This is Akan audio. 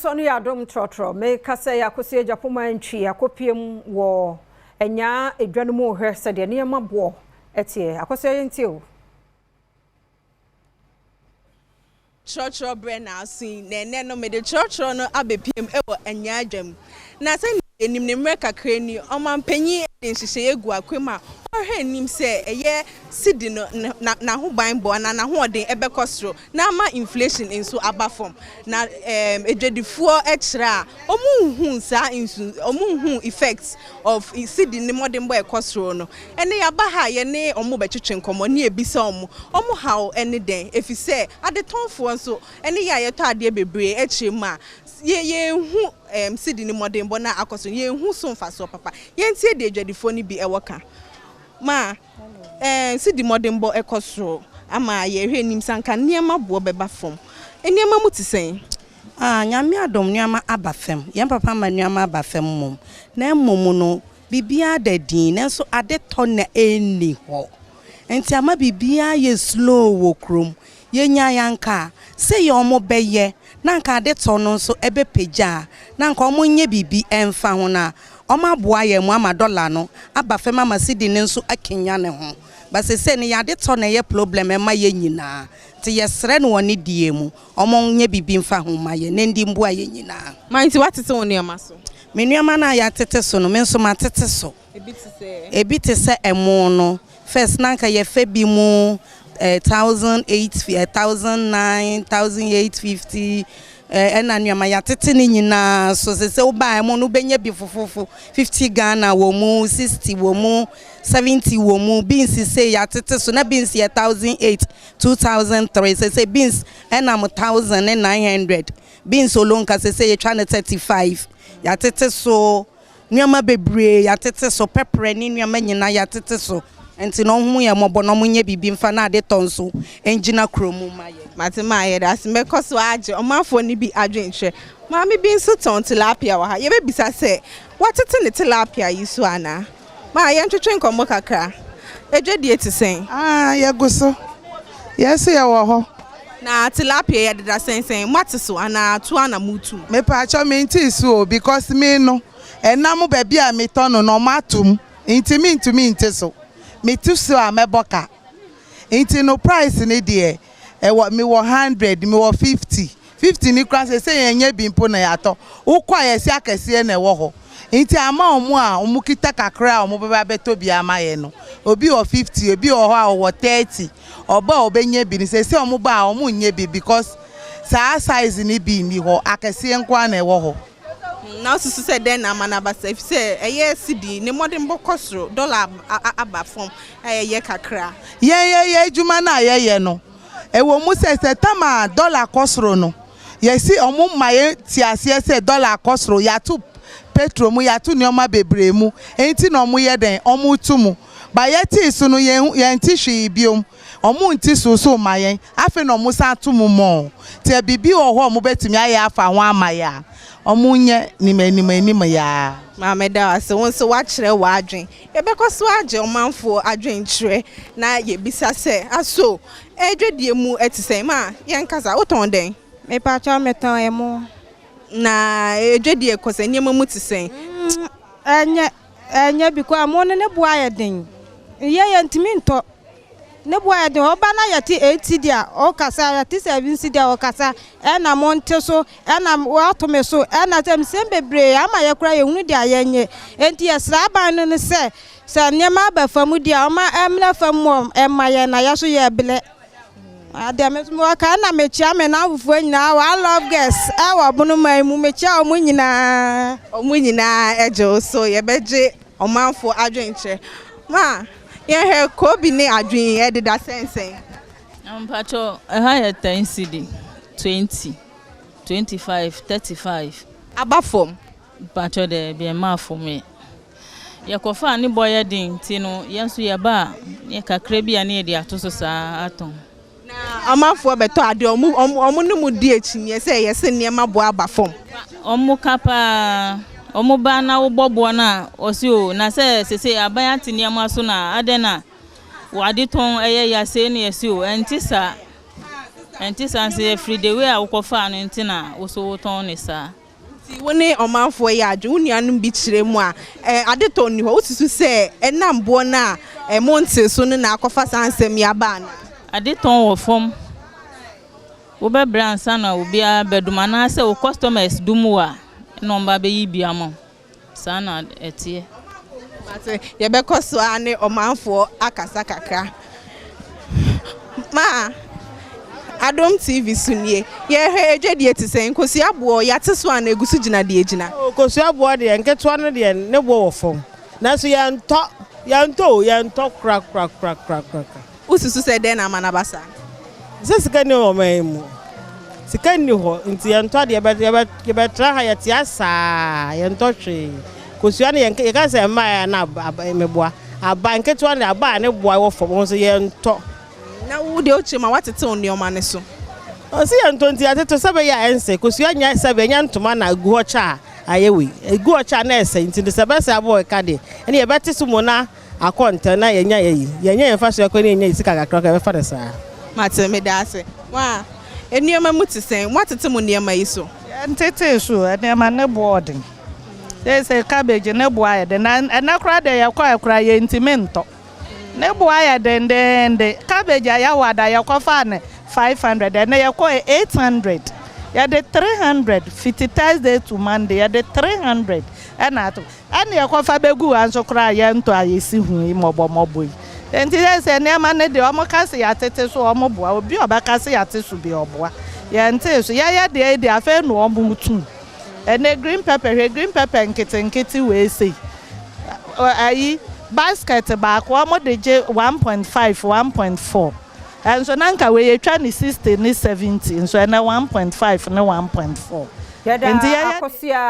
Nsɔ no yɛ adom trɔtrɔ. Meka sɛ yɛakɔsi Agyapong Antwi akɔpiem wɔ Anyaa edwa no mu rehwɛ sɛdeɛ nneɛma boɔ teɛ. Akɔsoa yɛntie o. Kyerɛkyerɛ berɛ na aso yi, na ɛnnɛ no mede kyerɛkyerɛ no abɛpiem wɔ Anyaa dwam. Na sɛdeɛ yɛnim no mmerɛ kakra ni, ɔmanpanin de nhyehyɛeɛ agu akwan mu a ɔrehwɛ anim sɛ ɛyɛ cedi no n'ahobanbɔ anaa n'ahoɔden bɛkɔ soro na ama inflation nso aba fam. Na adwadifoɔ kyerɛ a, wɔnhuu saa nsu wɔnhuu effects of cedi ne mmɔdenbɔ a ɛkɔ soro no. Ɛnnɛ yɛaba ha a yɛne wɔn rebɛtwetwe nkɔmmɔ ne yɛbisa wɔn, wɔn haw ne dɛn? Efisɛ adetɔnfoɔ nso ne yɛn a yɛtɔ adeɛ bebree kyerɛ mu a, yɛ yɛnhu cedi ne mmɔdenbɔ no a akɔ soro no, yɛnhu so mfasoɔ papa. Yɛntie deɛ adwadifoɔ no bi wɔ ka. Ma ɛɛ cedi mmɔdenbɔ kɔ soro ama yɛhwɛ anim sɛ anka nneɛma boɔ bɛba fam. Nneɛma mu te sɛn? Ah, Nyame adom nneɛma aba fam. Yɛn papa ama nneɛma aba fam mmom. Na mmom no, biribiara da din, nanso ade tɔ na ɛnni hɔ. Nti ama biribiara ayɛ slow wɔ kurom. Yɛnyae anka sei a wɔbɛyɛ na anka ade tɔ no nso ɛbɛpagya a, na anka wɔnyɛ biribi mfa ho na wɔaboa yɛn mu ama dɔla no aba fam ama cedi no nso akanyan ne ho. But seesei no yɛn ade tɔ na ɛyɛ problem ma yɛn nyinaa. Nti yɛsrɛ no wɔ ne deɛ mu, wɔnyɛ biribi mfa ho mma yɛn na ɛndi mboa yɛn nyinaa. Ma nti woatete wo nneɛma so? Me nneɛma no a yɛatete so no, me nso matete so. Ebi te sɛ? Ebi te sɛ ɛmo no, first na anka yɛfɛ bi mu eh, 1008, eh, 1009, 1850, eh, ɛna nneɛma yɛatete ne nyinaa so. Sɛ sɛ wobaa ɛmo no wobɛnya bi fofofo, 50 Ghana wɔ mu, 60 wɔ mu, 70 wɔ mu, beans sei yɛatete so, na beans yɛ 1008, 2003, sɛ sɛ beans ɛnam 1900, beans olonka sɛ sɛ yɛtwa no 35, yɛatete so. Nneɛma bebree yɛatete so, pɛprɛ ne nneɛma nyinaa yɛatete so. Nti no ɔnhu yɛn mmɔbɔ na ɔmonyɛ biribi mfa na adetɔ nso ngyina kuro mu mma yɛn. Mate ma yɛda ase. Mɛkɔ so agye ɔmanfoɔ no bi adwenkyerɛ. Maame bi nso tɔn tilapia wɔ ha. Yɛbɛbisa sɛ watete ne tilapia yi so anaa? Ma yɛntwetwe nkɔmmɔ kakra. Adwadie te sɛn? Ah, yɛgu so. Yɛn nso yɛwɔ hɔ. Na tilapia yi ɛdeda sɛn sɛn? Moate so anaa tu ara na motu? Mepaakyɛw mentee so o because me no ɛnam baabi a metɔ no no ɔmo ato mu nti mentumi nte so. Mete so a mɛbɔ ka. Nti no price no deɛ ɛwɔ mewɔ hundred mewɔ fifty 50 no koraa seesei yɛnyɛ bi mpo na yɛatɔ. Wokɔ a yɛse akɛseɛ na ɛwɔ hɔ. Nti ama wɔn a wɔkita kakra a wɔbɛba abɛtɔ bi ama yɛn no, obi wɔ 50, obi wɔ hɔ a ɔwɔ 30, ɔba a ɔbɛnya bi no, seesei wɔba a wɔnnya bi because saa size no bi nni hɔ, akɛseɛ nko ara na ɛwɔ hɔ. Na wosusu sɛ dɛn na ama no aba saa? Efisɛ ɛyɛ cedi, ne mmɔdenbɔ kɔ soro, dɔla aba fam, ɛyɛ kakra. Yɛn yɛyɛ adwuma no a yɛyɛ no, Ɛwɔ mu sɛ, sɛ tam a dɔla kɔ soro no, yɛsi wɔn ma yɛte aseɛ sɛ dɔla akɔ soro, yɛato petro mu, yɛato nneɛma bebree mu, enti na wɔyɛ dɛn? Wɔto mu. But yɛtee so no, yɛn yɛnte hwee biom. Wɔnte so so mma yɛn. Afei na wɔsan to mu more. Nti sɛ biribi wɔ hɔ a wɔbɛtumi ayɛ afa ho ama yɛn a, wɔnyɛ nim anim anim yɛ ara. Maame meda wo ase, wo nso woakyerɛ w'adwene. Yɛbɛkɔ so agye ɔmanfoɔ adwenkyerɛ na yɛbisa sɛ, Aso adwadie mu te sɛn? Ma yɛnkasa, wotɔn dɛn? Mepakyɛw metɔn ɛmo. Na adwadie kɔ sɛn? Nneɛma mu te sɛn? Mm, ɛnyɛ, ɛnyɛ bi koraa, ɛmo no ne bo ayɛ den. Yɛ yɛntumi ntɔ. Ne bo ayɛ den, ɔba na yɛte eight cedi a, ɔkasa, yɛte seven cedi a, ɔkasa, ɛna monte so, ɛna wɔato me so, ɛna sɛ nsɛm bebree ama yɛ koraa yɛhunu deɛ yɛnyɛ. Enti yɛsrɛ aban no no sɛ, sɛ nneɛma aba fam deɛ a, ɔma ɛmmra fam mmɔ mma yɛn na yɛ so yɛbrɛ. Deɛ me nso mewɔ ka ɛna mekyia me nnamfofoɔ nyinaa, One Love Girls ɛwɔ Bonoman mu, mekyia wɔn nyinaa. Wɔn nyinaa gye wo so, yɛbɛgye ɔmanfoɔ adwenkyerɛ. Ma yɛnhwɛ, Kobi ne adwene yi ɛdeda sɛn sɛn? Mpakyɛw ɛha yɛ ten cedi, 20, 25, 35. Aba fam? Mpakyɛw daabi ɛmmaa fam ɛ. Yɛkɔfa a ne bɔ yɛ den nti no yɛn nso yɛba a ne kakra bi a ne yɛde ato so saa atɔn. Na ɔmanfoɔ bɛtɔ adeɛ a, wɔn wɔn ne mo di akyinnyeɛ sɛ yɛse nneɛma boɔ aba fam. Wɔn ka paa. Wɔn ba na wobɔ boɔ no a, wɔse o, na sɛ sesei aban ate nneɛma so na adɛn na w'adetɔn yɛ ya sei na yɛse o, ɛnte saa. Ɛnte saa nso ɛfiri the way a wokɔfaa no nti na wo so wotɔn ne saa. Nti wo ne ɔmanfoɔ yɛ adwene, wo nuanom bi kyerɛ mu a, adetɔ nni hɔ. Wosusu sɛ ɛnam boɔ no a montee so no na akɔfa saa nsɛm yi aba anaa? Adetɔn wɔ fam. Wobɛbrɛ ansa na obiara bɛdom anaasɛ wo customers dom wo a ɛna wɔn ba bɛyi bi ama wo. Saa na ɛteɛ. Mate, yɛbɛkɔ so ara ne ɔmanfoɔ akasa kakra. Ma, Adom TV so nie. Yɛhwɛ adwadie te sɛn? Nkosua boɔ, yɛate so anaa ɛgu so gyina deɛ ɛgyina? Oh, kosua boɔ deɛ, nketewa no deɛ, ne boɔ wɔ fam. Nanso yɛntɔ, yɛntɔ o, yɛntɔ korakorakorakorakora. Wosusu sɛ dɛn na ama no aba saa? Sɛ sika nni ɔman yi mu. Sika nni hɔ nti yɛntɔ adeɛ, yɛbɛtra ha yɛte asaa yɛntɔ hwee. Kosua no yɛka sɛ mmaa a na meboa. Aba nketewa no aba a ne boa wɔ fam nso yɛntɔ. Na wo deɛ wokyerɛ mu a woatete wo nneɛma no so. Ɔsi yɛntɔ nti yɛatete sɛ bɛyɛ a ɛnsɛ. Kosua nyɛ sɛ bɛnya ntoma na egu hɔ kyɛ a ayɛ wei. Egu hɔ kyɛ a na ɛsɛ nti sɛ bɛsɛ abɔ ɛka deɛ ɛne yɛbɛte so mu na akɔ ntɛm na yɛnya yɛyi yɛnya yɛn mfasoɔ akɔ ne yɛnya yɛ sika kakra kɔ yɛbɛfa no saa. Mate, meda ase. Wa, nneɛma mu te sɛn? Moatete mo nneɛma yi so? Yɛntetee so, nneɛma ne boɔ ɔden. Seesei cabbage ne boɔ ayɛ den, na ɛnɛ koraa deɛ yɛkɔɛ koraa yɛntumi ntɔ. Ne boɔ ayɛ dendenden. Cabbage a yɛwɔ ada yɛkɔfaa ne 500, ɛnɛ yɛkɔɛ 800. Yɛde 300 fiti Thursday to Monday, yɛde 300 ɛna ato. Ɛna yɛkɔfa bɛgu ha nso koraa yɛntɔ a yɛsi hu yi mmɔbɔmmɔbɔ yi. Nti sɛ nneɛma no deɛ ɔmo ka sɛ yɛatete so ɔmo boa. Obi a ɔbɛka sɛ yɛate so bi ɔboa. Yɛntee so. Yɛyɛ deɛ yi deɛ afei na ɔmo tum. Ɛnɛ green pepper hwɛ green pepper nketenkete wei sei. Ayi basket baako ɔmo de gye 1.5 1.4. Ɛnso na nka wei yɛtwa ne 60 ne 70 nso ɛnɛ 1.5 ne 1.4. Yɛda Nti yɛyɛ Akosua.